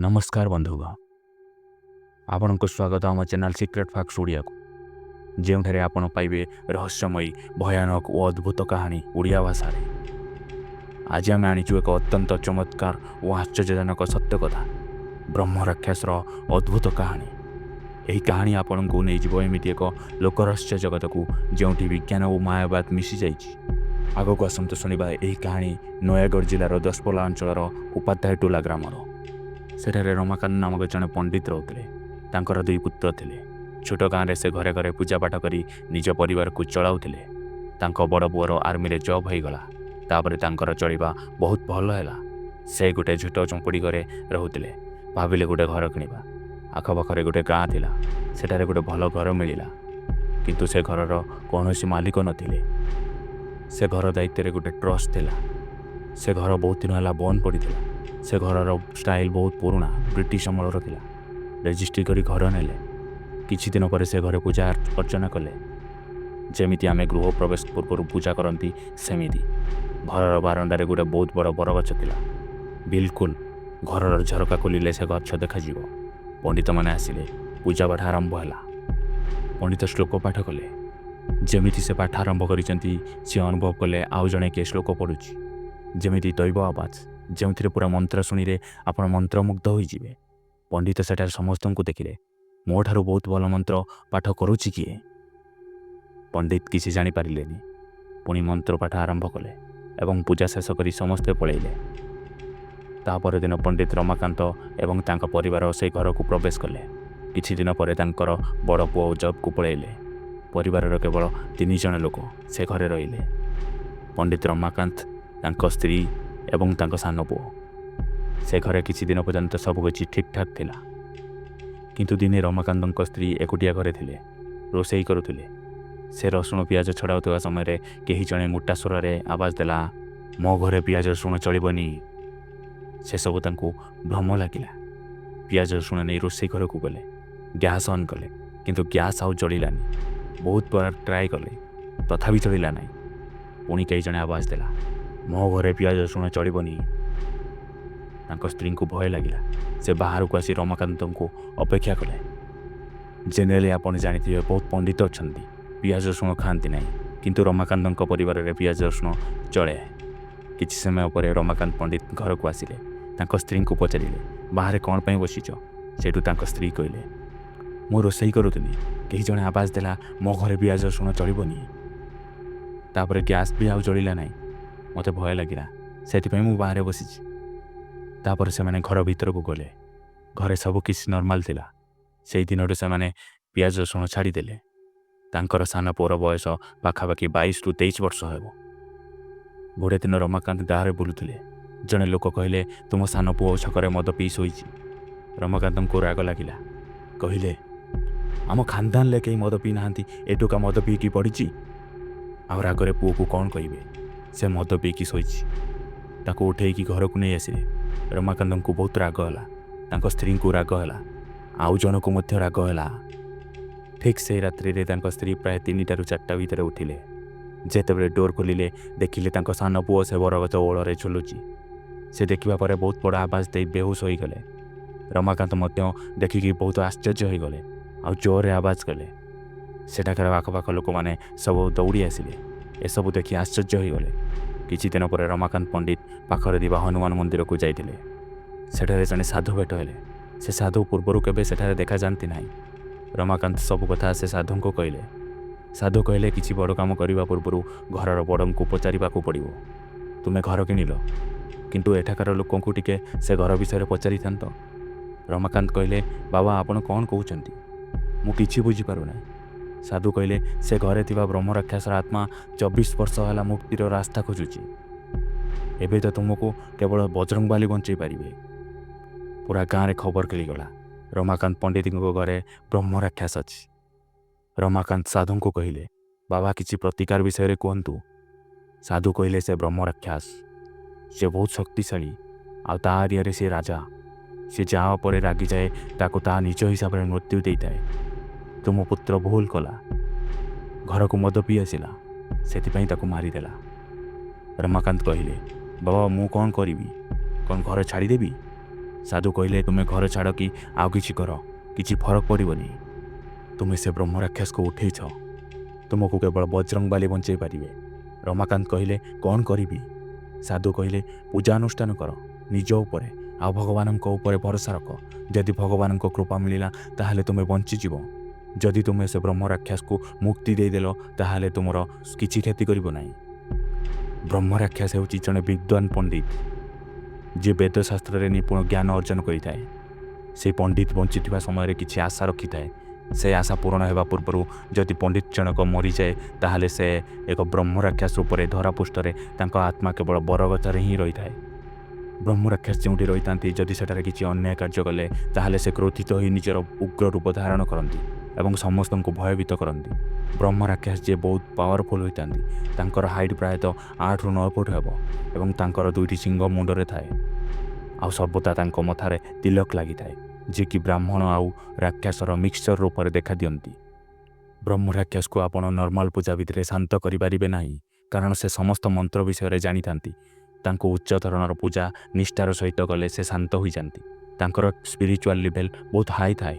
ନମସ୍କାର ବନ୍ଧୁଗଣ, ଆପଣଙ୍କୁ ସ୍ୱାଗତ ଆମ ଚ୍ୟାନେଲ୍ ସିକ୍ରେଟ୍ ଫ୍ୟାକ୍ଟସ୍ ଓଡ଼ିଆକୁ, ଯେଉଁଠାରେ ଆପଣ ପାଇବେ ରହସ୍ୟମୟୀ, ଭୟାନକ ଓ ଅଦ୍ଭୁତ କାହାଣୀ ଓଡ଼ିଆ ଭାଷାରେ। ଆଜି ଆମେ ଆଣିଛୁ ଏକ ଅତ୍ୟନ୍ତ ଚମତ୍କାର ଓ ଆଶ୍ଚର୍ଯ୍ୟଜନକ ସତ୍ୟ କଥା, ବ୍ରହ୍ମରାକ୍ଷସର ଅଦ୍ଭୁତ କାହାଣୀ। ଏହି କାହାଣୀ ଆପଣଙ୍କୁ ନେଇଯିବ ଏମିତି ଏକ ଲୋକରହସ୍ୟ ଜଗତକୁ, ଯେଉଁଠି ବିଜ୍ଞାନ ଓ ମାୟାବାଦ ମିଶିଯାଇଛି। ଆଗକୁ ଆସନ୍ତୁ ଶୁଣିବା ଏହି କାହାଣୀ ନୟାଗଡ଼ ଜିଲ୍ଲାର ଦଶପଲ୍ଲା ଅଞ୍ଚଳର ଉପାଧ୍ୟାୟ ଟୋଲା ଗ୍ରାମର। ସେଠାରେ ରମାକାନ୍ତ ନାମକ ଜଣେ ପଣ୍ଡିତ ରହୁଥିଲେ। ତାଙ୍କର ଦୁଇ ପୁତ୍ର ଥିଲେ। ଛୋଟ ଗାଁରେ ସେ ଘରେ ଘରେ ପୂଜାପାଠ କରି ନିଜ ପରିବାରକୁ ଚଳାଉଥିଲେ। ତାଙ୍କ ବଡ଼ ପୁଅର ଆର୍ମିରେ ଜବ୍ ହୋଇଗଲା। ତାପରେ ତାଙ୍କର ଚଳିବା ବହୁତ ଭଲ ହେଲା। ସେ ଗୋଟେ ଛୋଟ ଝୁମ୍ପୁଡ଼ି ଘରେ ରହୁଥିଲେ। ଭାବିଲେ ଗୋଟେ ଘର କିଣିବା। ଆଖପାଖରେ ଗୋଟେ ଗାଁ ଥିଲା। ସେଠାରେ ଗୋଟେ ଭଲ ଘର ମିଳିଲା, କିନ୍ତୁ ସେ ଘରର କୌଣସି ମାଲିକ ନଥିଲେ। ସେ ଘର ଦାୟିତ୍ୱରେ ଗୋଟେ ଟ୍ରଷ୍ଟ ଥିଲା। ସେ ଘର ବହୁତ ଦିନ ହେଲା ବନ୍ଦ ପଡ଼ିଥିଲା। ସେ ଘରର ଷ୍ଟାଇଲ୍ ବହୁତ ପୁରୁଣା, ବ୍ରିଟିଶ ଅମଳର ଥିଲା। ରେଜିଷ୍ଟ୍ରି କରି ଘର ନେଲେ। କିଛି ଦିନ ପରେ ସେ ଘରେ ପୂଜା ଅର୍ଚ୍ଚନା କଲେ। ଯେମିତି ଆମେ ଗୃହ ପ୍ରବେଶ ପୂର୍ବରୁ ପୂଜା କରନ୍ତି, ସେମିତି। ଘରର ବାରଣ୍ଡାରେ ଗୋଟେ ବହୁତ ବଡ଼ ବରଗଛ ଥିଲା। ବିଲକୁଲ ଘରର ଝରକା ଖୋଲିଲେ ସେ ଗଛ ଦେଖାଯିବ। ପଣ୍ଡିତମାନେ ଆସିଲେ। ପୂଜା ପାଠ ଆରମ୍ଭ ହେଲା। ପଣ୍ଡିତ ଶ୍ଲୋକ ପାଠ କଲେ। ଯେମିତି ସେ ପାଠ ଆରମ୍ଭ କରିଛନ୍ତି, ସେ ଅନୁଭବ କଲେ ଆଉ ଜଣେ କିଏ ଶ୍ଲୋକ ପଢ଼ୁଛି, ଯେମିତି ଦୈବ ଆବାଜ, ଯେଉଁଥିରେ ପୁରା ମନ୍ତ୍ର ଶୁଣିଲେ ଆପଣ ମନ୍ତ୍ରମୁଗ୍ଧ ହୋଇଯିବେ। ପଣ୍ଡିତ ସେଠାରେ ସମସ୍ତଙ୍କୁ ଦେଖିଲେ, ମୋ ଠାରୁ ବହୁତ ଭଲ ମନ୍ତ୍ର ପାଠ କରୁଛି କିଏ? ପଣ୍ଡିତ କିଛି ଜାଣିପାରିଲେନି। ପୁଣି ମନ୍ତ୍ର ପାଠ ଆରମ୍ଭ କଲେ ଏବଂ ପୂଜା ଶେଷ କରି ସମସ୍ତେ ପଳେଇଲେ। ତାପରଦିନ ଦିନ ପଣ୍ଡିତ ରମାକାନ୍ତ ଏବଂ ତାଙ୍କ ପରିବାର ସେଇ ଘରକୁ ପ୍ରବେଶ କଲେ। କିଛି ଦିନ ପରେ ତାଙ୍କର ବଡ଼ ପୁଅ ଜବ୍କୁ ପଳେଇଲେ। ପରିବାରର କେବଳ ତିନି ଜଣ ଲୋକ ସେ ଘରେ ରହିଲେ, ପଣ୍ଡିତ ରମାକାନ୍ତ, ତାଙ୍କ ସ୍ତ୍ରୀ ଏବଂ ତାଙ୍କ ସାନ ପୁଅ। ସେ ଘରେ କିଛି ଦିନ ପର୍ଯ୍ୟନ୍ତ ସବୁକିଛି ଠିକ୍ଠାକ୍ ଥିଲା। କିନ୍ତୁ ଦିନେ ରମାକାନ୍ତଙ୍କ ସ୍ତ୍ରୀ ଏକୁଟିଆ ଘରେ ଥିଲେ, ରୋଷେଇ କରୁଥିଲେ। ସେ ରସୁଣ ପିଆଜ ଛଡ଼ାଉଥିବା ସମୟରେ କେହି ଜଣେ ମୋଟା ସ୍ୱରରେ ଆବାଜ ଦେଲା, "ମୋ ଘରେ ପିଆଜ ରସୁଣ ଚଳିବନି।" ସେସବୁ ତାଙ୍କୁ ଭ୍ରମ ଲାଗିଲା। ପିଆଜ ରସୁଣ ନେଇ ରୋଷେଇ ଘରକୁ ଗଲେ। ଗ୍ୟାସ୍ ଅନ୍ କଲେ, କିନ୍ତୁ ଗ୍ୟାସ୍ ଆଉ ଜଳିଲାନି। ବହୁତ ବାର ଟ୍ରାଏ କଲେ, ତଥାପି ଜଳିଲା ନାହିଁ। ପୁଣି କେହି ଜଣେ ଆବାଜ ଦେଲା, "ମୋ ଘରେ ପିଆଜ ରସୁଣ ଚଳିବନି।" ତାଙ୍କ ସ୍ତ୍ରୀଙ୍କୁ ଭୟ ଲାଗିଲା। ସେ ବାହାରକୁ ଆସି ରମାକାନ୍ତଙ୍କୁ ଅପେକ୍ଷା କଲେ। ଜେନେରାଲି ଆପଣ ଜାଣିଥିବେ, ବହୁତ ପଣ୍ଡିତ ଅଛନ୍ତି, ପିଆଜ ରସୁଣ ଖାଆନ୍ତି ନାହିଁ, କିନ୍ତୁ ରମାକାନ୍ତଙ୍କ ପରିବାରରେ ପିଆଜ ରସୁଣ ଚଳେ। କିଛି ସମୟ ପରେ ରମାକାନ୍ତ ପଣ୍ଡିତ ଘରକୁ ଆସିଲେ। ତାଙ୍କ ସ୍ତ୍ରୀଙ୍କୁ ପଚାରିଲେ, "ବାହାରେ କ'ଣ ପାଇଁ ବସିଛ?" ସେଇଠୁ ତାଙ୍କ ସ୍ତ୍ରୀ କହିଲେ, "ମୁଁ ରୋଷେଇ କରୁଥିଲି, କେହି ଜଣେ ଆବାଜ ଦେଲା, ମୋ ଘରେ ପିଆଜ ରସୁଣ ଚଳିବନି। ତାପରେ ଗ୍ୟାସ୍ ବି ଆଉ ଜଳିଲା ନାହିଁ। ମୋତେ ଭୟ ଲାଗିଲା, ସେଥିପାଇଁ ମୁଁ ବାହାରେ ବସିଛି।" ତାପରେ ସେମାନେ ଘର ଭିତରକୁ ଗଲେ। ଘରେ ସବୁ କିଛି ନର୍ମାଲ ଥିଲା। ସେଇ ଦିନଠୁ ସେମାନେ ପିଆଜ ରସୁଣ ଛାଡ଼ିଦେଲେ। ତାଙ୍କର ସାନ ପୁଅର ବୟସ ପାଖାପାଖି 22ରୁ 23 ବର୍ଷ ହେବ। ଗୋଟେ ଦିନ ରମାକାନ୍ତ ଗାଁରେ ବୁଲୁଥିଲେ। ଜଣେ ଲୋକ କହିଲେ, "ତୁମ ସାନ ପୁଅ ଛକରେ ମଦ ପିଇ ଶୋଇଛି।" ରମାକାନ୍ତଙ୍କୁ ରାଗ ଲାଗିଲା। କହିଲେ, "ଆମ ଖାନଦାନରେ କେହି ମଦ ପିଇନାହାନ୍ତି, ଏ ଟୋକା ମଦ ପିଇକି ପଡ଼ିଛି।" ଆଉ ରାଗରେ ପୁଅକୁ କ'ଣ କହିବେ? ସେ ମଦ ପିଇକି ଶୋଇଛି। ତାକୁ ଉଠେଇକି ଘରକୁ ନେଇ ଆସିଲେ। ରମାକାନ୍ତଙ୍କୁ ବହୁତ ରାଗ ହେଲା, ତାଙ୍କ ସ୍ତ୍ରୀଙ୍କୁ ରାଗ ହେଲା, ଆଉ ଜଣକୁ ମଧ୍ୟ ରାଗ ହେଲା। ଠିକ୍ ସେଇ ରାତ୍ରିରେ ତାଙ୍କ ସ୍ତ୍ରୀ ପ୍ରାୟ 3ଟାରୁ 4ଟା ଭିତରେ ଉଠିଲେ। ଯେତେବେଳେ ଡୋର୍ ଖୋଲିଲେ, ଦେଖିଲେ ତାଙ୍କ ସାନ ପୁଅ ସେ ବରଗଛ ଓଳରେ ଝୁଲୁଛି। ସେ ଦେଖିବା ପରେ ବହୁତ ବଡ଼ ଆବାଜ ଦେଇ ବେହୋସ ହୋଇଗଲେ। ରମାକାନ୍ତ ମଧ୍ୟ ଦେଖିକି ବହୁତ ଆଶ୍ଚର୍ଯ୍ୟ ହୋଇଗଲେ ଆଉ ଜୋରରେ ଆବାଜ କଲେ। ସେଠାକାର ଆଖପାଖ ଲୋକମାନେ ସବୁ ଦୌଡ଼ି ଆସିଲେ। ଏସବୁ ଦେଖି ଆଶ୍ଚର୍ଯ୍ୟ ହୋଇଗଲେ। କିଛି ଦିନ ପରେ ରମାକାନ୍ତ ପଣ୍ଡିତ ପାଖରେ ଥିବା ହନୁମାନ ମନ୍ଦିରକୁ ଯାଇଥିଲେ। ସେଠାରେ ଜଣେ ସାଧୁ ଭେଟ ହେଲେ। ସେ ସାଧୁ ପୂର୍ବରୁ କେବେ ସେଠାରେ ଦେଖାଯାଆନ୍ତି ନାହିଁ। ରମାକାନ୍ତ ସବୁ କଥା ସେ ସାଧୁଙ୍କୁ କହିଲେ। ସାଧୁ କହିଲେ, "କିଛି ବଡ଼ କାମ କରିବା ପୂର୍ବରୁ ଘରର ବଡ଼ଙ୍କୁ ପଚାରିବାକୁ ପଡ଼ିବ। ତୁମେ ଘର କିଣିଲ, କିନ୍ତୁ ଏଠାକାର ଲୋକଙ୍କୁ ଟିକେ ସେ ଘର ବିଷୟରେ ପଚାରିଥାନ୍ତ।" ରମାକାନ୍ତ କହିଲେ, "ବାବା, ଆପଣ କ'ଣ କହୁଛନ୍ତି? ମୁଁ କିଛି ବୁଝିପାରୁନାହିଁ।" ସାଧୁ କହିଲେ, "ସେ ଘରେ ଥିବା ବ୍ରହ୍ମରାକ୍ଷସର ଆତ୍ମା 24 ବର୍ଷ ହେଲା ମୁକ୍ତିର ରାସ୍ତା ଖୋଜୁଛି। ଏବେ ତ ତୁମକୁ କେବଳ ବଜରଙ୍ଗବାଲି ବଞ୍ଚେଇ ପାରିବେ।" ପୁରା ଗାଁରେ ଖବର ଖେଳିଗଲା, ରମାକାନ୍ତ ପଣ୍ଡିତଙ୍କ ଘରେ ବ୍ରହ୍ମରାକ୍ଷସ ଅଛି। ରମାକାନ୍ତ ସାଧୁଙ୍କୁ କହିଲେ, "ବାବା, କିଛି ପ୍ରତିକାର ବିଷୟରେ କୁହନ୍ତୁ।" ସାଧୁ କହିଲେ, "ସେ ବ୍ରହ୍ମରାକ୍ଷସ, ସେ ବହୁତ ଶକ୍ତିଶାଳୀ ଆଉ ତା ଏରିଆରେ ସେ ରାଜା। ସେ ଯାହା ଉପରେ ରାଗିଯାଏ, ତାକୁ ତା ନିଜ ହିସାବରେ ମୃତ୍ୟୁ ଦେଇଥାଏ। ତୁମ ପୁତ୍ର ଭୁଲ କଲା, ଘରକୁ ମଦ ପିଇ ଆସିଲା, ସେଥିପାଇଁ ତାକୁ ମାରିଦେଲା।" ରମାକାନ୍ତ କହିଲେ, "ବାବା, ମୁଁ କ'ଣ କରିବି? କ'ଣ ଘର ଛାଡ଼ିଦେବି?" ସାଧୁ କହିଲେ, ତୁମେ ଘର ଛାଡ଼ କି ଆଉ କିଛି କର, କିଛି ଫରକ ପଡ଼ିବନି। ତୁମେ ସେ ବ୍ରହ୍ମରାକ୍ଷସକୁ ଉଠେଇଛ, ତୁମକୁ କେବଳ ବଜରଙ୍ଗବାଲି ବଞ୍ଚେଇ ପାରିବେ। ରମାକାନ୍ତ କହିଲେ, କ'ଣ କରିବି? ସାଧୁ କହିଲେ, ପୂଜା ଅନୁଷ୍ଠାନ କର ନିଜ ଉପରେ ଆଉ ଭଗବାନଙ୍କ ଉପରେ ଭରସା ରଖ। ଯଦି ଭଗବାନଙ୍କ କୃପା ମିଳିଲା, ତାହେଲେ ତୁମେ ବଞ୍ଚିଯିବ। ଯଦି ତୁମେ ସେ ବ୍ରହ୍ମରାକ୍ଷସକୁ ମୁକ୍ତି ଦେଇଦେଲ, ତାହେଲେ ତୁମର କିଛି କ୍ଷତି କରିବ ନାହିଁ। ବ୍ରହ୍ମରାକ୍ଷସ ହେଉଛି ଜଣେ ବିଦ୍ୱାନ ପଣ୍ଡିତ, ଯିଏ ବେଦଶାସ୍ତ୍ରରେ ନିପୁଣ ଜ୍ଞାନ ଅର୍ଜନ କରିଥାଏ। ସେ ପଣ୍ଡିତ ବଞ୍ଚିଥିବା ସମୟରେ କିଛି ଆଶା ରଖିଥାଏ। ସେ ଆଶା ପୂରଣ ହେବା ପୂର୍ବରୁ ଯଦି ପଣ୍ଡିତ ଜଣକ ମରିଯାଏ, ତାହେଲେ ସେ ଏକ ବ୍ରହ୍ମରାକ୍ଷସ ରୂପରେ ଧରାପୃଷ୍ଠରେ ତାଙ୍କ ଆତ୍ମା କେବଳ ବରଗଛରେ ହିଁ ରହିଥାଏ। ବ୍ରହ୍ମରାକ୍ଷସ ଯେଉଁଠି ରହିଥାନ୍ତି, ଯଦି ସେଠାରେ କିଛି ଅନ୍ୟାୟ କାର୍ଯ୍ୟ କଲେ, ତାହେଲେ ସେ କ୍ରୋଧିତ ହୋଇ ନିଜର ଉଗ୍ର ରୂପ ଧାରଣ କରନ୍ତି ଏବଂ ସମସ୍ତଙ୍କୁ ଭୟଭୀତ କରନ୍ତି। ବ୍ରହ୍ମରାକ୍ଷସ ଯିଏ ବହୁତ ପାୱାରଫୁଲ୍ ହୋଇଥାନ୍ତି, ତାଙ୍କର ହାଇଟ୍ ପ୍ରାୟତଃ 8ରୁ 9 ଫୁଟ ହେବ ଏବଂ ତାଙ୍କର ଦୁଇଟି ଶିଙ୍ଗ ମୁଣ୍ଡରେ ଥାଏ ଆଉ ସର୍ବଦା ତାଙ୍କ ମଥାରେ ତିଲକ ଲାଗିଥାଏ, ଯିଏକି ବ୍ରାହ୍ମଣ ଆଉ ରାକ୍ଷସର ମିକ୍ସଚର ରୂପରେ ଦେଖା ଦିଅନ୍ତି। ବ୍ରହ୍ମରାକ୍ଷସକୁ ଆପଣ ନର୍ମାଲ ପୂଜା ବିଧିରେ ଶାନ୍ତ କରିପାରିବେ ନାହିଁ, କାରଣ ସେ ସମସ୍ତ ମନ୍ତ୍ର ବିଷୟରେ ଜାଣିଥାନ୍ତି। ତାଙ୍କୁ ଉଚ୍ଚ ଧରଣର ପୂଜା ନିଷ୍ଠାର ସହିତ କଲେ ସେ ଶାନ୍ତ ହୋଇଯାନ୍ତି। ତାଙ୍କର ସ୍ପିରିଚୁଆଲ ଲେଭେଲ ବହୁତ ହାଇ ଥାଏ।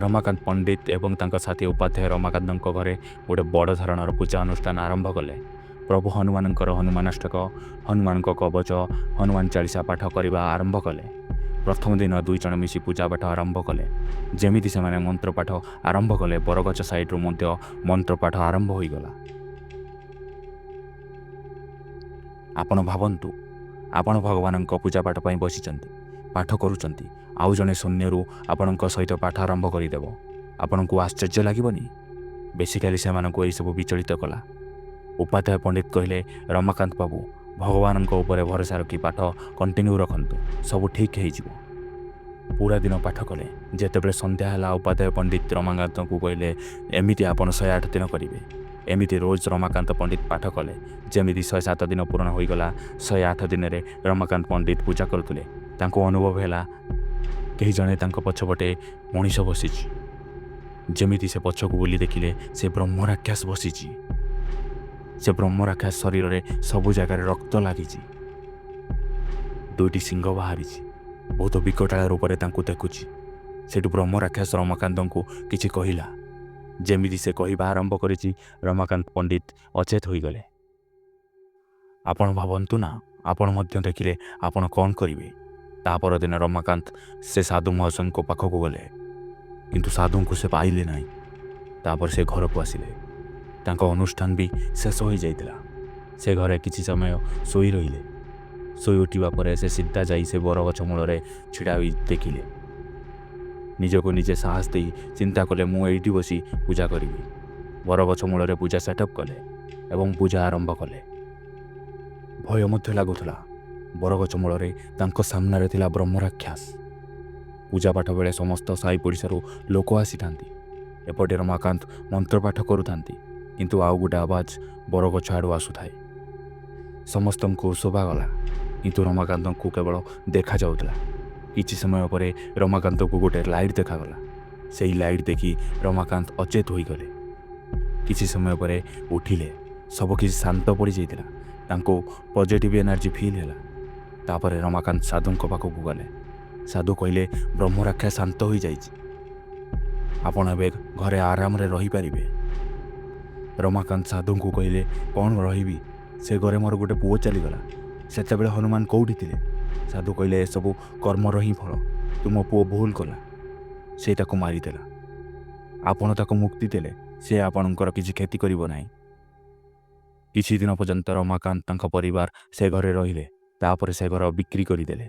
ରମାକାନ୍ତ ପଣ୍ଡିତ ଏବଂ ତାଙ୍କ ସାଥୀ ଉପାଧ୍ୟାୟ ରମାକାନ୍ତଙ୍କ ଘରେ ଗୋଟେ ବଡ଼ ଧରଣର ପୂଜା ଅନୁଷ୍ଠାନ ଆରମ୍ଭ କଲେ। ପ୍ରଭୁ ହନୁମାନଙ୍କର ହନୁମାନାଷ୍ଟକ, ହନୁମାନଙ୍କ କବଚ, ହନୁମାନ ଚାଳିଶା ପାଠ କରିବା ଆରମ୍ଭ କଲେ। ପ୍ରଥମ ଦିନ ଦୁଇ ଜଣ ମିଶି ପୂଜା ପାଠ ଆରମ୍ଭ କଲେ। ଯେମିତି ସେମାନେ ମନ୍ତ୍ରପାଠ ଆରମ୍ଭ କଲେ, ବରଗଛ ସାଇଡ଼ରୁ ମଧ୍ୟ ମନ୍ତ୍ରପାଠ ଆରମ୍ଭ ହୋଇଗଲା। ଆପଣ ଭାବନ୍ତୁ, ଆପଣ ଭଗବାନଙ୍କ ପୂଜା ପାଠ ପାଇଁ ବସିଛନ୍ତି, ପାଠ କରୁଛନ୍ତି, ଆଉ ଜଣେ ଶୂନ୍ୟରୁ ଆପଣଙ୍କ ସହିତ ପାଠ ଆରମ୍ଭ କରିଦେବ। ଆପଣଙ୍କୁ ଆଶ୍ଚର୍ଯ୍ୟ ଲାଗିବନି? ବେସିକାଲି ସେମାନଙ୍କୁ ଏହିସବୁ ବିଚଳିତ କଲା। ଉପାଧ୍ୟାୟ ପଣ୍ଡିତ କହିଲେ, ରମାକାନ୍ତ ବାବୁ, ଭଗବାନଙ୍କ ଉପରେ ଭରସା ରଖି ପାଠ କଣ୍ଟିନ୍ୟୁ ରଖନ୍ତୁ, ସବୁ ଠିକ୍ ହେଇଯିବ। ପୁରା ଦିନ ପାଠ କଲେ। ଯେତେବେଳେ ସନ୍ଧ୍ୟା ହେଲା, ଉପାଧ୍ୟାୟ ପଣ୍ଡିତ ରମାକାନ୍ତଙ୍କୁ କହିଲେ, ଏମିତି ଆପଣ 108 ଦିନ କରିବେ। ଏମିତି ରୋଜ ରମାକାନ୍ତ ପଣ୍ଡିତ ପାଠ କଲେ। ଯେମିତି 107 ଦିନ ପୂରଣ ହୋଇଗଲା, 108 ଦିନରେ ରମାକାନ୍ତ ପଣ୍ଡିତ ପୂଜା କରୁଥିଲେ। ତାଙ୍କୁ ଅନୁଭବ ହେଲା, କେହି ଜଣେ ତାଙ୍କ ପଛପଟେ ମଣିଷ ବସିଛି। ଯେମିତି ସେ ପଛକୁ ବୁଲି ଦେଖିଲେ, ସେ ବ୍ରହ୍ମରାକ୍ଷସ ବସିଛି। ସେ ବ୍ରହ୍ମରାକ୍ଷସ ଶରୀରରେ ସବୁ ଜାଗାରେ ରକ୍ତ ଲାଗିଛି, ଦୁଇଟି ଶିଙ୍ଗ ବାହାରିଛି, ବହୁତ ବିକଟାଳ ରୂପରେ ତାଙ୍କୁ ଦେଖୁଛି। ସେଠୁ ବ୍ରହ୍ମରାକ୍ଷସ ରମାକାନ୍ତଙ୍କୁ କିଛି କହିଲା। ଯେମିତି ସେ କହିବା ଆରମ୍ଭ କରିଛି, ରମାକାନ୍ତ ପଣ୍ଡିତ ଅଚେତ ହୋଇଗଲେ। ଆପଣ ଭାବନ୍ତୁ ନା, ଆପଣ ମଧ୍ୟ ଦେଖିଲେ ଆପଣ କ'ଣ କରିବେ? ତା ପରଦିନ ରମାକାନ୍ତ ସେ ସାଧୁ ମହାଶୟଙ୍କ ପାଖକୁ ଗଲେ, କିନ୍ତୁ ସାଧୁଙ୍କୁ ସେ ପାଇଲେ ନାହିଁ। ତାପରେ ସେ ଘରକୁ ଆସିଲେ। ତାଙ୍କ ଅନୁଷ୍ଠାନ ବି ଶେଷ ହୋଇଯାଇଥିଲା। ସେ ଘରେ କିଛି ସମୟ ଶୋଇ ରହିଲେ। ଶୋଇ ଉଠିବା ପରେ ସେ ସିଧା ଯାଇ ସେ ବରଗଛ ମୂଳରେ ଛିଡ଼ା ହୋଇ ଦେଖିଲେ। ନିଜକୁ ନିଜେ ସାହସ ଦେଇ ଚିନ୍ତା କଲେ, ମୁଁ ଏଇଠି ବସି ପୂଜା କରିବି। ବରଗଛ ମୂଳରେ ପୂଜା ସେଟଅପ୍ କଲେ ଏବଂ ପୂଜା ଆରମ୍ଭ କଲେ। ଭୟ ମଧ୍ୟ ଲାଗୁଥିଲା। ବରଗଛ ମୂଳରେ ତାଙ୍କ ସାମ୍ନାରେ ଥିଲା ବ୍ରହ୍ମରାକ୍ଷସ। ପୂଜାପାଠ ବେଳେ ସମସ୍ତ ସାହି ପଡ଼ିଶାରୁ ଲୋକ ଆସିଥାନ୍ତି। ଏପଟେ ରମାକାନ୍ତ ମନ୍ତ୍ରପାଠ କରୁଥାନ୍ତି, କିନ୍ତୁ ଆଉ ଗୋଟେ ଆବାଜ ବରଗଛ ଆଡ଼ୁ ଆସୁଥାଏ। ସମସ୍ତଙ୍କୁ ଶୁଭାଗଲା, କିନ୍ତୁ ରମାକାନ୍ତଙ୍କୁ କେବଳ ଦେଖାଯାଉଥିଲା। କିଛି ସମୟ ପରେ ରମାକାନ୍ତଙ୍କୁ ଗୋଟେ ଲାଇଟ୍ ଦେଖାଗଲା। ସେଇ ଲାଇଟ୍ ଦେଖି ରମାକାନ୍ତ ଅଚେତ ହୋଇଗଲେ। କିଛି ସମୟ ପରେ ଉଠିଲେ। ସବୁକିଛି ଶାନ୍ତ ପଡ଼ିଯାଇଥିଲା। ତାଙ୍କୁ ପଜିଟିଭ୍ ଏନର୍ଜି ଫିଲ୍ ହେଲା। ତାପରେ ରମାକାନ୍ତ ସାଧୁଙ୍କ ପାଖକୁ ଗଲେ। ସାଧୁ କହିଲେ, ବ୍ରହ୍ମରାକ୍ଷସ ଶାନ୍ତ ହୋଇଯାଇଛି, ଆପଣ ଏବେ ଘରେ ଆରାମରେ ରହିପାରିବେ। ରମାକାନ୍ତ ସାଧୁଙ୍କୁ କହିଲେ, କ'ଣ ରହିବି? ସେ ଘରେ ମୋର ଗୋଟେ ପୁଅ ଚାଲିଗଲା। ସେତେବେଳେ ହନୁମାନ କେଉଁଠି ଥିଲେ? ସାଧୁ କହିଲେ, ଏସବୁ କର୍ମର ହିଁ ଫଳ। ତୁମ ପୁଅ ଭୁଲ କଲା, ସେ ତାକୁ ମାରିଦେଲା। ଆପଣ ତାକୁ ମୁକ୍ତି ଦେଲେ, ସେ ଆପଣଙ୍କର କିଛି କ୍ଷତି କରିବ ନାହିଁ। କିଛି ଦିନ ପର୍ଯ୍ୟନ୍ତ ରମାକାନ୍ତ ତାଙ୍କ ପରିବାର ସେ ଘରେ ରହିଲେ। ତାପରେ ସେ ଘର ବିକ୍ରି କରିଦେଲେ।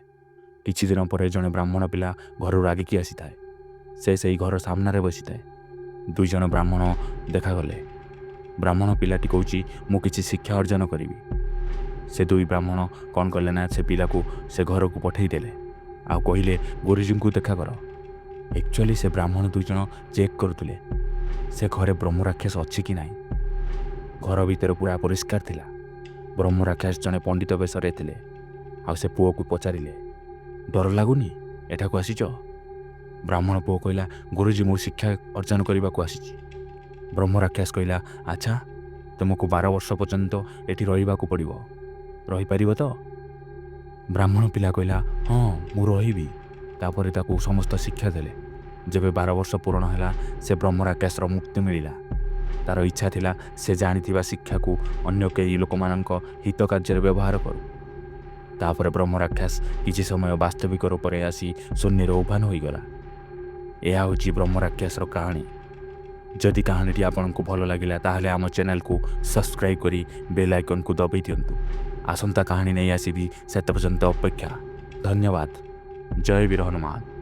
କିଛି ଦିନ ପରେ ଜଣେ ବ୍ରାହ୍ମଣ ପିଲା ଘରୁ ରାଗିକି ଆସିଥାଏ। ସେ ସେଇ ଘର ସାମ୍ନାରେ ବସିଥାଏ। ଦୁଇ ଜଣ ବ୍ରାହ୍ମଣ ଦେଖାଗଲେ। ବ୍ରାହ୍ମଣ ପିଲାଟି କହୁଛି, ମୁଁ କିଛି ଶିକ୍ଷା ଅର୍ଜନ କରିବି। ସେ ଦୁଇ ବ୍ରାହ୍ମଣ କ'ଣ କଲେ ନା, ସେ ପିଲାକୁ ସେ ଘରକୁ ପଠେଇଦେଲେ ଆଉ କହିଲେ, ଗୁରୁଜୀଙ୍କୁ ଦେଖା କର। ଆକ୍ଚୁଆଲି ସେ ବ୍ରାହ୍ମଣ ଦୁଇ ଜଣ ଚେକ୍ କରୁଥିଲେ, ସେ ଘରେ ବ୍ରହ୍ମରାକ୍ଷସ ଅଛି କି ନାହିଁ। ଘର ଭିତରେ ପୁରା ପରିଷ୍କାର ଥିଲା। ବ୍ରହ୍ମରାକ୍ଷସ ଜଣେ ପଣ୍ଡିତ ବେଶରେ ଥିଲେ ଆଉ ସେ ପୁଅକୁ ପଚାରିଲେ, ଡର ଲାଗୁନି, ଏଠାକୁ ଆସିଛ? ବ୍ରାହ୍ମଣ ପୁଅ କହିଲା, ଗୁରୁଜୀ, ମୁଁ ଶିକ୍ଷା ଅର୍ଜନ କରିବାକୁ ଆସିଛି। ବ୍ରହ୍ମରାକ୍ଷସ କହିଲା, ଆଚ୍ଛା, ତୁମକୁ 12 ବର୍ଷ ପର୍ଯ୍ୟନ୍ତ ଏଠି ରହିବାକୁ ପଡ଼ିବ, ରହିପାରିବ ତ? ବ୍ରାହ୍ମଣ ପିଲା କହିଲା, ହଁ, ମୁଁ ରହିବି। ତାପରେ ତାକୁ ସମସ୍ତ ଶିକ୍ଷା ଦେଲେ। ଯେବେ 12 ବର୍ଷ ପୂରଣ ହେଲା, ସେ ବ୍ରହ୍ମରାକ୍ଷସର ମୁକ୍ତି ମିଳିଲା। ତାର ଇଚ୍ଛା ଥିଲା ସେ ଜାଣିଥିବା ଶିକ୍ଷାକୁ ଅନ୍ୟ କେହି ଲୋକମାନଙ୍କ ହିତ କାର୍ଯ୍ୟରେ ବ୍ୟବହାର କରୁ। ତାପରେ ବ୍ରହ୍ମରାକ୍ଷସ କିଛି ସମୟ ବାସ୍ତବିକ ରୂପରେ ଆସି ଶୂନ୍ୟରେ ଉଭାନ ହୋଇଗଲା। ଏହା ହେଉଛି ବ୍ରହ୍ମରାକ୍ଷସର କାହାଣୀ। ଯଦି କାହାଣୀଟି ଆପଣଙ୍କୁ ଭଲ ଲାଗିଲା, ତାହେଲେ ଆମ ଚ୍ୟାନେଲକୁ ସବସ୍କ୍ରାଇବ୍ କରି ବେଲ୍ ଆଇକନ୍କୁ ଦବାଇ ଦିଅନ୍ତୁ। ଆସନ୍ତା କାହାଣୀ ନେଇ ଆସିବି, ସେତେ ପର୍ଯ୍ୟନ୍ତ ଅପେକ୍ଷା। ଧନ୍ୟବାଦ। ଜୟ ବୀର ହନୁମାନ।